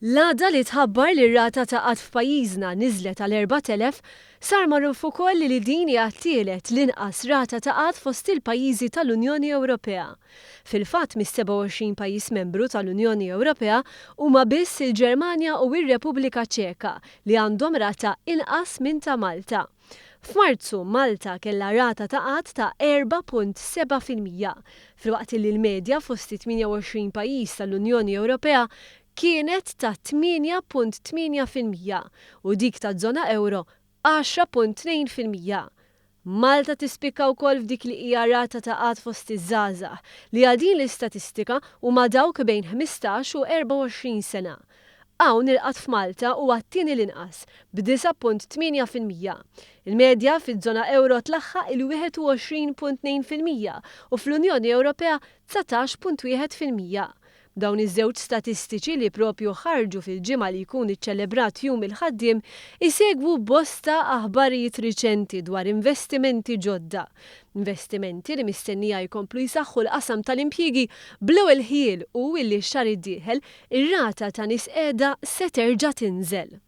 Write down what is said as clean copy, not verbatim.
L-għada li tħabbar li r-rata ta' qgħad f'pajjiżna niżlet għal 4,000, sar magħruf ukoll li din hija t-tielet l-inqas rata ta' qgħad fost il-pajjiżi tal-Unjoni Ewropea. Fil-fatt mis-27 pajjiż membru tal-Unjoni Ewropea huma biss il-Ġermanja u r-Repubblika Ċeka li għandhom rata inqas minn ta' Malta. F'Marzu, Malta kellha rata ta' qgħad ta' 4.7%, filwaqt li l-medja fost it-28 pajjiż tal-Unjoni Ewropea kienet ta' 8.8% u dik taż-żona ewro 10.2%. Malta tispikka wkoll f'dik li hija rata ta' qgħad fost iż-żgħażagħ, li għal din l-istatistika huma dawk bejn 15 u 24 sena. Hawn il-qgħad f'Malta huwa t-tieni l-inqas, b'9.8%. Il-medja fiż-żona ewro tlaħħaq il-21.2% u fl-Unjoni Ewropea 19.1%. Dawn iż-żewġ statistiċi li propju ħarġu fil-ġimgħa li jkun iċċelebrat Jum il-Ħaddiem isegwu bosta aħbarijiet riċenti dwar investimenti ġodda. Investimenti li mistennija jkomplu jsaħħu l-qasam tal-impjiegi bl-ewwel ħjiel hu illi x-xahar id-dieħel ir-rata ta' nies qiegħda se terġa' tinżel.